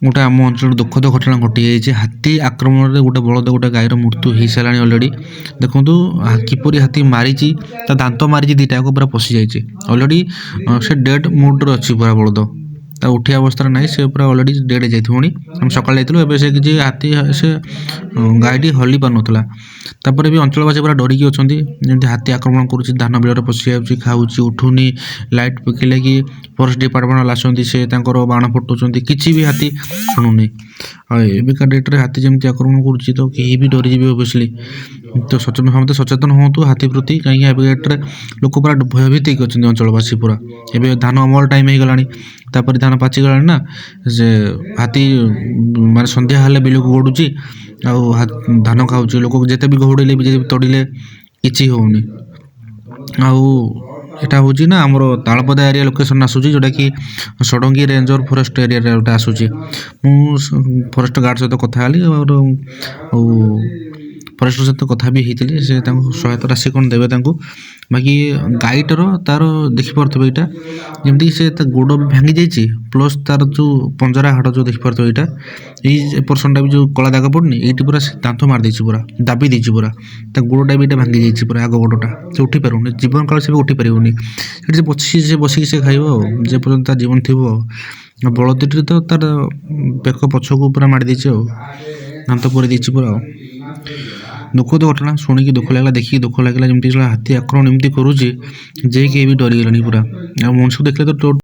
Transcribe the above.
ଗୋଟେ ଆମ ଅଞ୍ଚଳରେ ଦୁଃଖଦ ଘଟଣା ଘଟିଯାଇଛି। ହାତୀ ଆକ୍ରମଣରେ ଗୋଟେ ବଳଦ, ଗୋଟେ ଗାଈର ମୃତ୍ୟୁ ହେଇସାରିଲାଣି ଅଲରେଡ଼ି। ଦେଖନ୍ତୁ କିପରି ହାତୀ ମାରିଛି, ତା ଦାନ୍ତ ମାରିଛି ଦୁଇଟା ଯାକ ପୁରା ପଶିଯାଇଛି ଅଲରେଡ଼ି। ସେ ଡେଡ଼୍ ମୁଡ଼୍ରେ ଅଛି ପୁରା ବଳଦ, ତା ଉଠିବା ଅବସ୍ଥାରେ ନାହିଁ। ସେ ପୁରା ଅଲରେଡ଼ି ଡେଡ଼୍ ହେଇଯାଇଥିବଣି। ଆମେ ସକାଳେ ଯାଇଥିଲୁ। ଏବେ ସେ କିଛି ହାତୀ ସେ ଗାଈଟି ହଲି ପାରୁନଥିଲା। ତାପରେ ବି ଅଞ୍ଚଳବାସୀ ପୁରା ଡରିକି ଅଛନ୍ତି। ଯେମିତି ହାତୀ ଆକ୍ରମଣ କରୁଛି, ଧାନ ବିଲରେ ପଶିଯାଉଛି, ଖାଉଛି, ଉଠୁନି। ଲାଇଟ୍ ପକେଇଲେ କି ଫରେଷ୍ଟ ଡିପାର୍ଟମେଣ୍ଟ ବାଲା ଆସନ୍ତି, ସେ ତାଙ୍କର ବାଣ ଫୁଟାଉଛନ୍ତି, କିଛି ବି ହାତୀ ଶୁଣୁନି। ଆଉ ଏବେକା ଡେଟ୍ରେ ହାତୀ ଯେମିତି ଆକ୍ରମଣ କରୁଛି, ତ କେହି ବି ଡରିଯିବେ ଅଭିୟସଲି। ତ ସଚେତନ, ସମସ୍ତେ ସଚେତନ ହୁଅନ୍ତୁ ହାତୀ ପ୍ରତି, କାହିଁକି ଏବେ ଡେଟ୍ରେ ଲୋକ ପୁରା ଭୟଭୀତ ହେଇକି ଅଛନ୍ତି ଅଞ୍ଚଳବାସୀ ପୁରା। ଏବେ ଧାନ ଅମଳ ଟାଇମ୍ ହେଇଗଲାଣି, ତାପରେ ଧାନ ପାଚିଗଲାଣି ନା। ସେ ହାତୀ ମାନେ ସନ୍ଧ୍ୟା ହେଲେ ବିଲକୁ ଗଡ଼ୁଛି ଆଉ ଧାନ ଖାଉଛି। ଲୋକ ଯେତେ ବି ଘଉଡ଼େଇଲେ ବି, ଯେତେ ବି ତଡ଼ିଲେ, କିଛି ହେଉନି। ଆଉ ଏଇଟା ହେଉଛି ନା ଆମର ତାଳପଦା ଏରିଆ ଲୋକେସନ୍ ଆସୁଛି, ଯେଉଁଟାକି ଷଡ଼ଙ୍ଗୀ ରେଞ୍ଜର ଫରେଷ୍ଟ ଏରିଆରେ ଗୋଟେ ଆସୁଛି। ମୁଁ ଫରେଷ୍ଟ ଗାର୍ଡ଼ ସହିତ କଥା ହେଲି ଆଉ ଫରେଷ୍ଟର ସହିତ କଥା ବି ହେଇଥିଲି। ସେ ତାଙ୍କୁ ସହାୟତା ରାଶି କ'ଣ ଦେବେ ତାଙ୍କୁ। ବାକି ଗାଈଟାର ତାର ଦେଖିପାରୁଥିବେ ଏଇଟା, ଯେମିତିକି ସେ ତା ଗୋଡ଼ ବି ଭାଙ୍ଗି ଯାଇଛି, ପ୍ଲସ୍ ତାର ଯେଉଁ ପଞ୍ଜରା ହାଡ଼ ଯେଉଁ ଦେଖିପାରୁଥିବେ ଏଇଟା, ଏଇ ପର୍ସନଟା ବି ଯେଉଁ କଳା ଦାଗ ପଡ଼ୁନି ଏଇଠି, ପୁରା ସେ ଦାନ୍ତ ମାରି ଦେଇଛି, ପୁରା ଦାବି ଦେଇଛି ପୁରା। ତା ଗୋଡ଼ଟା ବି ଏଇଟା ଭାଙ୍ଗି ଯାଇଛି ପୁରା, ଆଗ ଗୋଡ଼ଟା। ସେ ଉଠି ପାରୁନି, ଜୀବନ କାଳ ସେ ବି ଉଠି ପାରିବନି। ସେଠି ସେ ବସି, ସେ ବସିକି ସେ ଖାଇବ ଆଉ ଯେ ପର୍ଯ୍ୟନ୍ତ ତା ଜୀବନ ଥିବ। ଆଉ ବଳଦଟି ତ ତାର ବେକ ପଛକୁ ପୁରା ମାଡ଼ି ଦେଇଛି ଆଉ ଦାନ୍ତ ପୁରେଇ ଦେଇଛି ପୁରା। ଆଉ ଦୁଃଖଦ ଘଟଣା, ଶୁଣିକି ଦୁଃଖ ଲାଗିଲା, ଦେଖିକି ଦୁଃଖ ଲାଗିଲା। ଯେମିତି ହାତୀ ଆକ୍ରମଣ ଏମିତି କରୁଛି ଯେ କେହି ବି ଡରିଗଲେଣି ପୁରା। ଆଉ ମଣିଷକୁ ଦେଖିଲେ ତ